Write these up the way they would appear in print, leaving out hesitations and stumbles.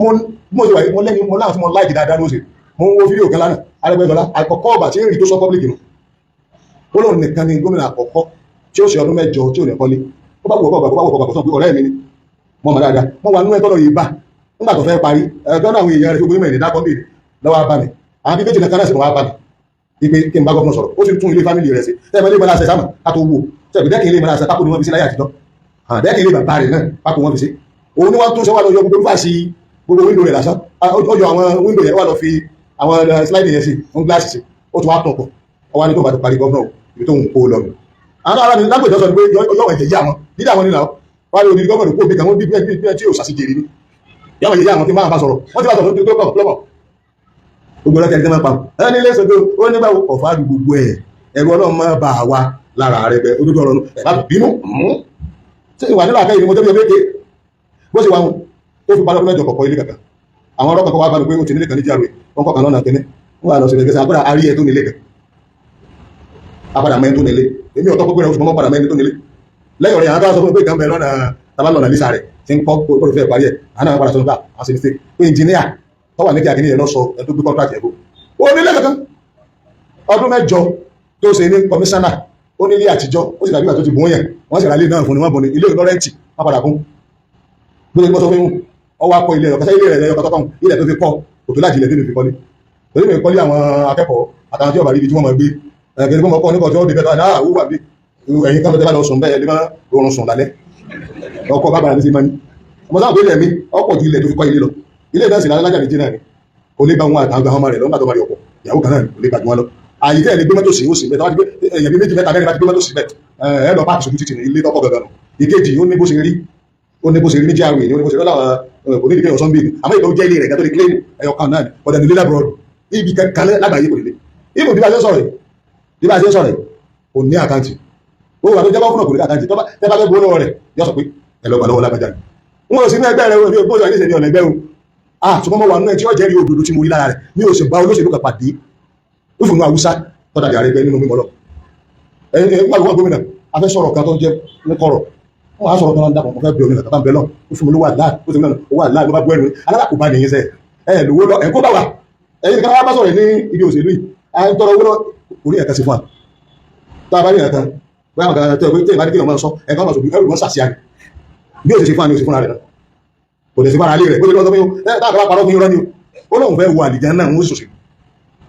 Mo ṣe wà yìí, mo lẹ́ni mo láwọn tí mo like dáadáa ló ṣe. Mo ń wo fídíò kan lánàá, Arẹ́gbẹ́ṣọlá, àkọ́kọ́ ọ̀gbà tí ń rí tó sọ public nù, ó lóun nìkan ni gómìnà àkọ́kọ́ tí ó ṣe ọdún 8 tí ò ní kọ́lé. Ó bá wù ọkọ̀ gbà, ó bá wù ọkọ̀ gbà, sọ pé ọ̀rẹ́ mi ni mo mọ̀ dáadáa. Mo wà nínú ẹ̀ tọ́lọ̀ yìí bá nígbà tó fẹ́ parí ẹ̀ẹ́dọ́ náà, àwọn èèyàn rẹ̀ gbogbo ìmọ̀ ìdá kan bèèrè lọ́wọ́ bá mi, àwọn bíi méjì kan náà sì wá bá mi ipe kí n bá governor sọ̀rọ̀. Ó sì tún ilé family rẹ̀ sí tẹ́lẹ̀ ilé ìmọ̀lá ṣe sáàmù ká tó wò tẹ́lẹ̀ dẹ́kìn ilé ìmọ̀lá ṣe pákó ni wọ́n fi sí láyé àtijọ́. Dẹ́kìn ilé bàbá rẹ̀ náà, pákó wọ́n fi sí. Òun ni wọ́n tún ṣe wá lọ yọ gbogbo fàṣì gbogbo window rẹ̀ lásán. Ó yọ àwọn window yẹn, wà lọ fi àwọn slide yẹn sí fún gíláàsì sí, ó tún wá tún pọ̀. Ó wá ní tó bá ti parí governor, ibi tó ń kó lọ nù. Àwọn ará mi lágbèjọ sọ ni pé yọ wọn jẹjẹ àwọn dídá àwọn nínú wọ́n lè odidi governor kó bí kan wọ́n bí bí tí yóò ṣàṣìjèrè ni yọ wọn jẹjẹ àwọn tí máa bá sọ̀rọ̀. Wọ́n ti bá sọ̀rọ̀ tó kọ̀ lọ́mọ̀ gbogbo ọlọ́tẹ̀ ẹni tẹ́ máa pa ẹ ní ilé ìṣòro. Ó nígbà ọ̀fà gbogbo ẹ̀, ẹ̀rù Ọlọ́run máa bà wá lára rẹ̀ bẹ́ ojútùú ọ̀rọ̀ ẹ̀ bá bínú ṣé ìwà nílò àkẹ́yìn ni mo tẹ́lẹ̀ méje bó ṣe wà wọn ó fi padà 8 kọ̀kọ́ ilé kankan. Àwọn ọ̀rọ̀ kankan wá bá mi pé ó ti nílé kan ní GRA, wọn kọ̀ kan lọ́nà kínní, wọ́n wà lọ sí ẹgbẹ́ àpẹẹrẹ àárí ẹ̀ tó nílé kan, apàdà mẹ́rin tó nílé. Èmi ọ̀tọ́ pípẹ́ rẹ̀ oṣù mọ́ padà mẹ́rin tó nílé lẹ́yìn ọ̀rẹ́. Àwọn tó wá sọ fún mi pé ìkan bẹ lọ́nà tàbá lọ́nà lísà rẹ̀ tí ń kọ́ kó fẹ́ parí ẹ̀. Àwọn náà padà sọ nípa àwọn ṣe mistake pé engineer tó wà ní kíákí ní ẹ̀ lọ sọ ẹ̀ tó gbé contract ẹ̀ bó ó nílé kankan. Ọdún 8 tó ṣe ní kọmíṣánná, ó nílé àtijọ́, ó sì dàbí ìgbà tó ti bùn yẹn. Wọ́n sì ra ilé náà fún ni, wọ́n bùn ní ilé ìlọ́rẹ́ǹtì, wọ́n padà fún bó ṣe gbọ́ sọ fún yín. Ọwọ́ akọ ilé ọ̀kasẹ́ ilé rẹ̀ ọkọ̀ tọ́kàn ilẹ̀ tó fi kọ́ kò tó láti ilẹ̀ tó fi kọ́lé torí mi kọ́lé. Àwọn akẹ́kọ̀ọ́ àtàwọn tí ọba rí ibi tí wọ́n máa gbé ẹ̀kẹ́ tí wọ́n kọ́ nípa tí wọ́n dé bẹ́ẹ̀ náà wúwà bí ẹ̀yin kan tó tẹ́ bá lọ sùn bẹ́ẹ̀ lè má rọrùn sùn lálẹ́. Ọkọ̀ bàbá mi sí máa ní ọmọ sáà pé ilẹ̀ mi ọ̀pọ̀ ju ilẹ̀ tó fi kọ́ ilé lọ. Ilé náà sì lálájà méjì náà ni kò lè bá wọn àtàwọn ọmọ rẹ̀ lọ́gbà tó bá rí ọ̀pọ̀ ìyàwó kan náà kò lè gbà jù wọn lọ. Àyè tẹ́ ẹ̀ lè gbé mọ́tò sí, ó sì bẹ́ẹ̀ tó bá ti gbé èèyàn bí méjì, mẹ́ta, mẹ́rin bá ti gbé mọ́tò sí bẹ́ẹ̀, ẹ lọ páàkì sójú títì ní ilé tọ́kọ̀ gangan nù. Ìkejì, ó ní bó ṣe rí, ó ní bó ṣe rí ní GRA ní, ó ní bó ṣe rí láwọn kò ní ìdíkẹ́ ọ̀sán bíi. Àmọ́ ìtọ́ jẹ́ ilé rẹ̀ gẹ́tọ́ lè claim ẹyọ kan náà ni ọ̀dẹ̀ nílé l'abroad ibi kankan lágbàáyé kò lè ibò. Bí bá ṣe ń sọ̀rọ̀ yìí, bí bá ṣe ń sọ̀rọ̀ yìí, kò ní account. Owó àti jẹ́ bọ́ọ̀fún kò ní account. Tẹ́ bá fẹ́ gbowó lọ́wọ́ rẹ̀, yọ sọ pé ẹ lọ gbà lọ́wọ́ lágbàjá ni wọn ò sí ní ẹgbẹ́ rẹ̀. Bó ṣe wà ní ìṣẹ̀lẹ̀ ọ̀nà ẹgbẹ́ o. Ah, ṣùgbọ́n mo wà nínú ẹ tí ó jẹ́rìí òdodo tí mo rí lára rẹ̀ ní oṣù bá olóṣèlú kan pàdé ó fún un Haúsá tọ́jà ààrẹ ẹgbẹ́ nínú mímọ́ lọ. Ẹ̀yìn wọ́n gómìnà afẹ́ sọ̀rọ̀ kan tó jẹ́ ní kọ̀rọ̀, wọ́n á sọ̀rọ̀ kan dàpọ̀. Mo fẹ́ bí omi kàtà bá ń bẹ lọ, ó fún mi lówó àlá, ó sì mí owó àlá ló bá bú ẹnu alákòóbá nìyẹn sẹ ẹ lówó lọ ẹ̀kọ́ bá wà. Ẹ̀yìn kan wá bá sọ̀rọ̀ ní ibi òṣèlú yìí, à ń tọrọ owó lọ orí ẹ̀ka sí fún wa. Tá a bá rí ẹ̀ka bóyá àwọn kan tó ẹ̀ pé tí ìbá ní kéèyàn máa sọ ẹ̀ka máa sọ ẹrù wọn sàṣìá ni. Bí òṣèṣe fún wa ni òṣèṣe fúnra rẹ̀ náà kò lè sí fara alé rẹ̀ bó ṣe lọ́sọ fún yín. Ẹ̀ tá a bá parọ́ fún yín rọ́ ni o. Ó lóun fẹ́ wo àlìjánnà náà, òun ṣòṣèlú,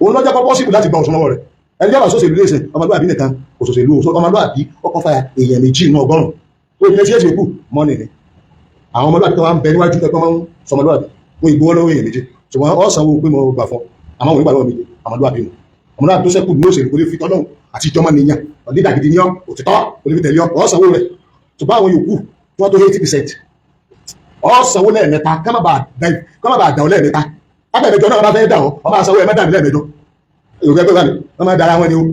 òun lọ́jọ́ kọ́ possible láti gba Ọ̀ṣun lọ́wọ́ rẹ̀. Ẹni jọba sọ́sẹ̀lú lè ṣe ọmọlúwàbí nìkan kò ṣòṣèlú. Ọmọlúwàbí ọkọ̀ fàyà èèyàn méjì inú 100, ó ní ẹtí ẹ̀sìn kù mọ́nì ni. Àwọn ọmọlúwàbí kan wá ń bẹ níwájú ẹgbẹ́ máa ń sọmọlúwàbí wọn ìgbówó lọ́wọ́ èèyàn méjì, ṣùgbọ́n ọ sanwó pé mo gbà fún àmọ́ òun gbà lọ́wọ́ méjì. Ọmọlúwàbí nù, ọmọlúwàbí tó sẹ́kù ní òṣèlú kò lè fi tọ́lọ́hùn àti ìjọmọ nìyàn lídà gidi ní ọ òtítọ́ kò lè fi tẹ̀lé ọ, ọ sanwó rẹ̀. Ṣùgbọ́n àwọn yòókù tí wọ́n tó 80%, ọ sanwó lẹ́ẹ̀mẹ́ta ká má bàa dà ọ lẹ́ẹ̀mẹ́ta. Lábẹ́ẹ̀mẹjọ náà bá fẹ́ dà ọ, ọ máa sanwó ẹ̀ mẹ́ta mi lẹ́ẹ̀mẹjọ. Èrò ẹgbẹ́ wà ní wọ́n máa dára wọn ni ó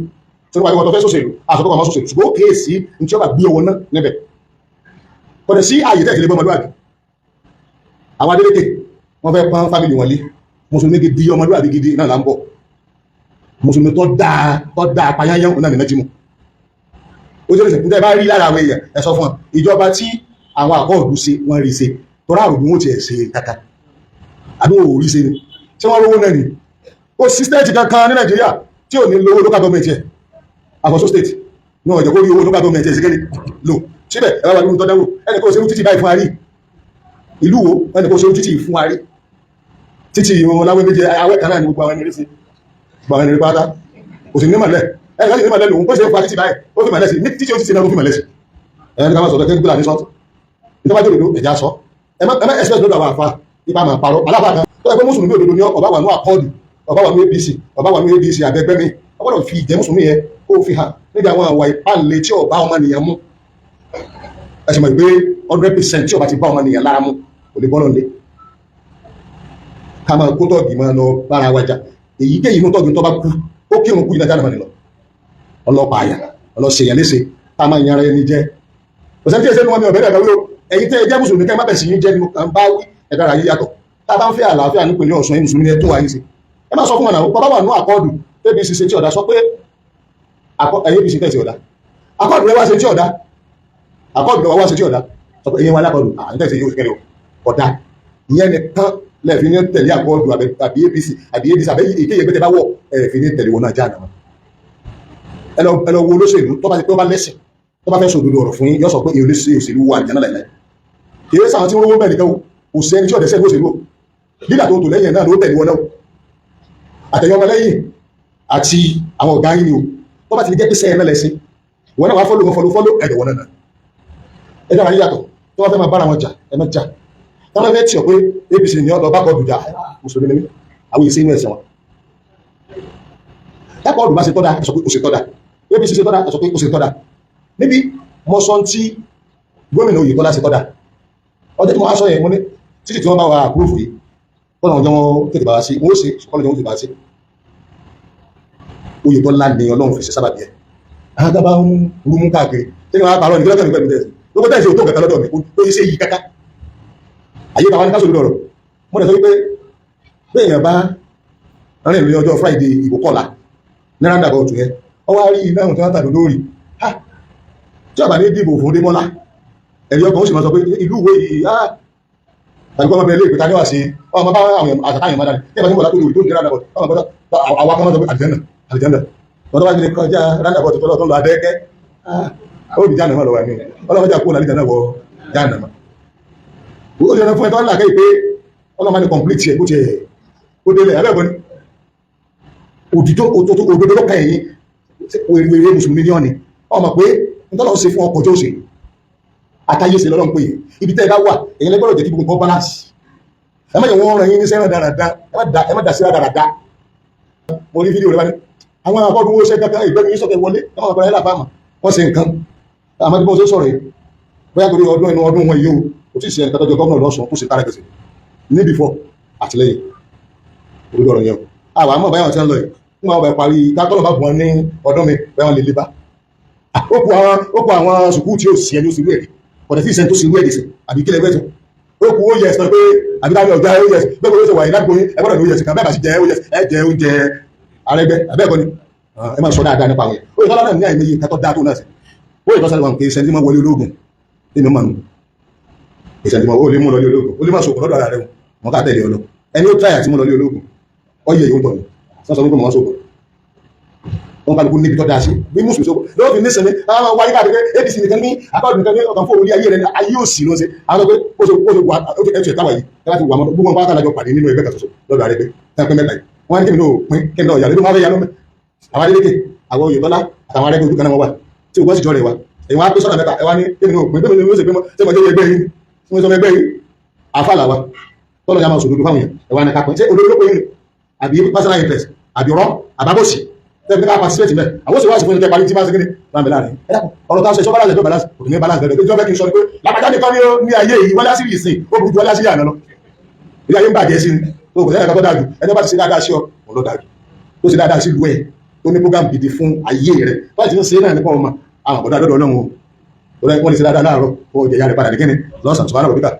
tó nípa ìwọ̀n tó fẹ́ sòṣèlú àsọ̀tọ̀ kan máa sòṣèlú, ṣùgbọ́n ó kéèsì ní tí ó bá gbé ọwọ́ náà níbẹ̀. Kò dẹ̀ sí ààyè tẹ́ẹ̀tì lè gbọ́ ọmọlúwàbí. Àwọn Adélékè wọ́n fẹ́ pọ́n family wọn lé. Mùsùlùmí gidi, ọmọlúwàbí gidi náà là ń bọ̀. Mùsùlùmí tó dáa, tó dáa payányán náà nínú jímù ó jẹ́ ìsìnkú. Tẹ́ bá rí lára àwọn èèyàn, ẹ sọ fún wọn ìjọba tí àwọn àkọọ̀dù ṣe, wọ́n rí ṣe tọ́rọ àrùn wọn ti ẹ̀ ṣe kàkà àbí wọn ò rí ṣe ni tí wọ́n rówó náà ni. Ó sí state kankan ní Nàìjíríà tí ò ní lówó local government yẹ àfọ̀sọ́ state ní ọ̀jẹ̀ kó rí owó local government yẹ sí kéde lò síbẹ̀. Ẹ wá wà nínú tọ́dáwò ẹnì kó ṣe títì báyìí fún arí ìlú wo, ẹnì kó ṣe títì fún arí títì wọn láwé méje awẹ́ kan náà ní gbogbo àwọn ẹni rí sí, gbogbo àwọn ẹni rí pátá. Kò sì ní mọ̀lẹ́ ẹnì kan sì ní mọ̀lẹ́ lòun kó ṣe fa títì báyìí, ó fi mọ̀lẹ́ sí ní títì, ó títì náà ló fi mọ̀lẹ́ sí. Ẹni ká má sọ pé gbé ní sọ́ọ̀tì ìjọba jẹ́ òdodo ẹ̀já sọ. Ẹ má expect lọ́dọ̀ àwọn àfa ipa máa parọ́ aláfa kan tó yẹ pé mùsùlùmí òdodo ní ọba wà ní Accord, ọba wà ní APC, ọba wà ní ADC àbẹ́gbẹ́ mi. Ọ gbọ́dọ̀ fi ìjẹ́ mùsùlùmí yẹn kó fi hàn níbi àwọn àwà ìpàlẹ̀ tí ọba ọmọnìyàn mú. Ẹ sì mọ̀ pé 100% tí ọba ti bá ọmọnìyàn lára mú kò lè bọ́lọ̀ lé. Ká máa kó tọ́ọ̀gì máa lọ bára wa jà, èyíkéyìí inú tọ́ọ̀gì tó bá kú, ó kírun kú ìdájà náà lọ ọlọ́pàá àyà ọlọ́sẹ̀yàn léṣe tá a máa yan ara ẹni jẹ́. Kò sẹ́ni tí ẹsẹ̀ ní wọn mi ọ̀bẹ̀rẹ̀ ẹ̀dá wí o. Ẹ̀yin tẹ́ ẹ jẹ́ mùsùlùmí, kẹ́ ẹ má bẹ̀ sí yín jẹ́ ni mo kàn bá wí. Ẹ̀dá ara yín yàtọ̀. Tá a bá ń fẹ́ àlàáfíà nípìnlẹ̀ Ọ̀ṣun, ẹ̀yin mùsùlùmí ni ẹ tó wáyé sí. Ẹ má sọ fún wọn náà. Bàbá wà ní Accord, APC ṣe tí ọ̀dà, sọ pé ẹ̀yin APC tẹ̀sí ọ̀dà, Accord rẹ wá ṣe tí ọ̀dà, Accord rẹ wá ṣe tí ọ̀dà, sọ pé ẹ̀yin wà l'Accord à ń tẹ̀sí yóò kẹ́lẹ́ ọ̀dà ìyẹn nìkan. Lẹ́ẹ̀fi ní tẹ̀lé Accord àbí APC àbí ADC àbí èkéyìí ẹgbẹ́ tẹ bá wọ̀, ẹ̀ẹ̀fi ní tẹ̀lé wọn náà jáàná. Ẹ lọ wo olóṣèlú tó bá ti pé ó bá lẹ́sìn, tó bá fẹ́ sọ òdodo ọ̀rọ̀ fún yín, yóò sọ pé èyí olóṣèlú òṣèlú wà àlìjáná láìláì. Kì í sáwọn tí wọ́n rówó bẹ́ẹ̀ nìkan o. Kò sí ẹni tí ọ̀dẹ́sẹ̀ lóṣèlú o. Lídà tó tò lẹ́yìn náà ló tẹ̀lé wọn náà, àtẹ̀yìn ọmọ lẹ́yìn àti àwọn ọ̀gá yín ni o. Tó bá ti jẹ́ pé sẹ́yìn náà lẹ́sìn wọn náà wàá follow wọn, follow follow ẹ̀dọ̀ wọn náà. Ẹ dára yíyàtọ̀. Tó bá fẹ́ máa bára wọn jà, ẹ má jà. Tó bá fẹ́ tì ọ́ pé APC ní ọ̀dọ̀ bá kọ́ dùjà, mùsùlùmí ni mí, àwọn èsì inú ẹ̀sìn wọn. Accord bá ṣe tọ́da, ẹ sọ pé ó ṣe tọ́da. APC ṣe tọ́da, ẹ sọ pé ó ṣe tọ́da. Níbi mo sọ tí gómìnà Oyètọ́lá ṣe tọ́da, ọjọ́ tí mo wá sọ yẹn, mo ní títì tí wọ́n bá wa approve yìí, kọ́nà ọjọ́ wọn tètè bá wa sí, wọ́n ó ṣe kọ́nà ọjọ́ wọn tètè bá wa sí. Oyètọ́lá ni Ọlọ́run fi ṣe sábàbí ẹ̀. Àwọn tó bá ń rúmú káàkiri tí wọ́n á parọ́ ní kílọ́kàn pẹ̀lú tẹ̀sí gbogbo tẹ̀sí òtó kẹta lọ́dọ̀ mi ó yí sí èyí kẹ́kẹ́ ayé tàwa ní ká sódò ọ̀rọ̀. Mo dẹ̀ sọ wípé bí èèyàn bá rìn ní ọjọ́ Friday, ìbò kọ̀la ní roundabout yẹn, ọ wá rí iná tí wọ́n tàbí lórí ha tí ọba ní dìbò fún Démọ́lá, ẹ̀rí ọkàn ó sì máa sọ pé ìlú ìwé yìí á tàbí kọ́ ọmọ ilé ìpẹ́ta níwà sí ọmọ bá àwọn àtàkàyàn máa dání tí ẹ bá ti ń bọ̀ látòrí tó ń jẹ́ roundabout, ọmọ bọ́dọ̀ àwọn akọ́mọ́ sọ pé àlìjẹ́nà, àlìjẹ́nà. Wọ́n tó bá ti lè kọjá roundabout tó lọ adẹ́kẹ́, ó bí jáàmù lọ́wọ́ ní ọlọ́mọdé àkókò náà, àlìjẹ́nà wọ jáàmù. Ó ti rẹ fún ẹ tó ń là kẹ́ pé ọlọ́mọdé complete ẹ̀ bó ti ẹ̀ ó délẹ̀ abẹ́ẹ̀kọ́ ni òdìdó òdodo lọ́kàn ẹ̀yìn wèrè mùsùlùmí ní ọ̀nì ọmọ pé ntọ́lọ́ ṣe fún ọkọ̀ tó ṣe àtàyè ṣe lọ́lọ́ ń pè é. Ibi tẹ́ ẹ bá wà, èyí lẹ́gbọ́dọ̀ jẹ́ kí gbogbo nǹkan balance. Ẹ má jẹ́ wọ́n ràn yín ní sẹ́ràn dáradára, ẹ má dà sí dáradára. Mo rí fídíò rẹ bá ní àwọn akọ́dún owó ṣe kankan ìgbẹ́ni yín sọ̀kẹ́ wọlé, ẹ má bàbá ẹ láfàmà wọ́n ṣe nǹkan. Àmọ́ bí wọ́n ṣe sọ̀rọ̀ yìí, bóyá torí ọdún inú ọdún wọn yìí o, kò tí ì ṣe ẹnìkan tó jẹ gómìnà lọ́sùn tó ṣe tára gbèsè ní before àtìlẹ́yìn òdodo ọ̀rọ̀ yẹn o. Àwọn àmọ́ báyọ̀ tí wọ́n lọ yìí nígbà wọn bá parí kákọ́lọ́ bá bùn ní ọdún mi, báyọ̀ wọn lè lé bá. Ó kù àwọn sùkúù tí ó sì ẹni ó sì rú ẹ̀rí ọ̀dẹ̀ tí ìsẹ́ni tó sì rú ẹ̀rí sí àbí kílẹ̀ ẹgbẹ́ tó ó kù ó yẹ sọ pé àbí táwọn ọ̀gá ó yẹ bẹ́ẹ̀ kó ṣe wà ní ládùúgbò yín, ẹ gbọ́dọ̀ ní ó yẹ sí kan bẹ́ẹ̀ bá sì jẹ́ ó yẹ ẹ jẹ oúnjẹ Arẹ́gbẹ́ àbẹ́ẹ̀kọ́ ni ẹ máa sọ dáadáa nípa àwọn yẹn. Ó yẹ tọ́lá náà ní àìmọye nǹkan tó dáa tó náà sí. Ó yẹ tọ́sán kì í ṣẹni tí wọ́n wọlé ológun nínú mọ̀nù, kì í ṣẹni tí wọ́n ó lè mú lọ lé ológun, ó lè má sọ̀kò lọ́dọ̀ ara rẹ̀ wọn ká tẹ̀lé ọ lọ. Ẹni ó tíráyà tí mú lọ lé ológun, ọ yẹ ìwọ̀n tọ̀ ni sọ́sọ́ wípé mọ̀ sọ̀kò wọn kálukú níbi tó dáa sí bí mùsùlùmí sọ́kò lọ́wọ́ fi nísìnyí. Àwọn wáyé káàkiri pé APC nìkan ní Accord nìkan ní ọkàn fún orí ayé rẹ̀, ayé òsì ló ń ṣe. Àwọn pé ó ṣe wà ó ti ẹ̀tù ẹ̀táwà yìí ẹ láti wà mọ́ gbogbo wọn pátá lájọ pàdé nínú ẹgbẹ́ kan ṣoṣo lọ́dọ̀ Arẹ́gbẹ́ tẹ́ pé mẹ́ta yìí. Wọ́n á ní kí mi náà pín kí mi náà yà lórí wọn fẹ́ yà lọ́mọ àwọn Adélékè, àwọn Oyètọ́lá àtàwọn Arẹ́gbẹ́ ojú kan náà wọ́n wà tí ògbọ́n sì jọ rẹ̀ wá. Èyí wọ́n á pín sọ́nà mẹ́ta. Ẹ wá ní kí mi náà pín bẹ́ẹ̀ ni ó ṣe pín mọ́ ṣé mo jẹ́ ẹgbẹ́ yìí tí mo sọ ẹgbẹ́ yìí àfàlà wa tọ́lọ́ ya máa sòdodo fáwọn èèyàn. Ẹ wá ní ká pín, ṣé olórí ló pín yín àbí personal interest àbí ọ̀rọ̀ àbábọ̀sì tẹ́lẹ̀ ká participate mẹ́ àwọn òṣèwà àsìkò ìjọba parí tí máa ń segin ní máa ń bẹ láàrin. Ẹ dákun, ọ̀rọ̀ tá a sọ ìṣọ́ balance, ẹjọ́ balance kò ní balance bẹ̀rẹ̀ ìjọba kì í sọ ni pé lápájá nìkan ní ayé yìí wọlé àṣírí ìsìn, ó burú ju wọlé àṣírí àná lọ. Ilé ayé ń bàjẹ́ sí ni tó kò sẹ́yìn kan tó dáa jù. Ẹni bá ti ṣe dáadáa sí ọ, òun ló dáa jù. Tó ṣe dáadáa sí ìlú ẹ̀, tó ní program gidi fún ayé rẹ̀, tó ti ń ṣe náà nípa ọmọ àwọn àbọ̀dá dọ́dọ̀ Ọlọ́run o, wọ́n lè ṣe dáadáa láàárọ̀ kó jẹ ìyá rẹ̀ padà ní kíni lọ́sàn-án. Sọ̀rọ̀ àbọ̀bíkà.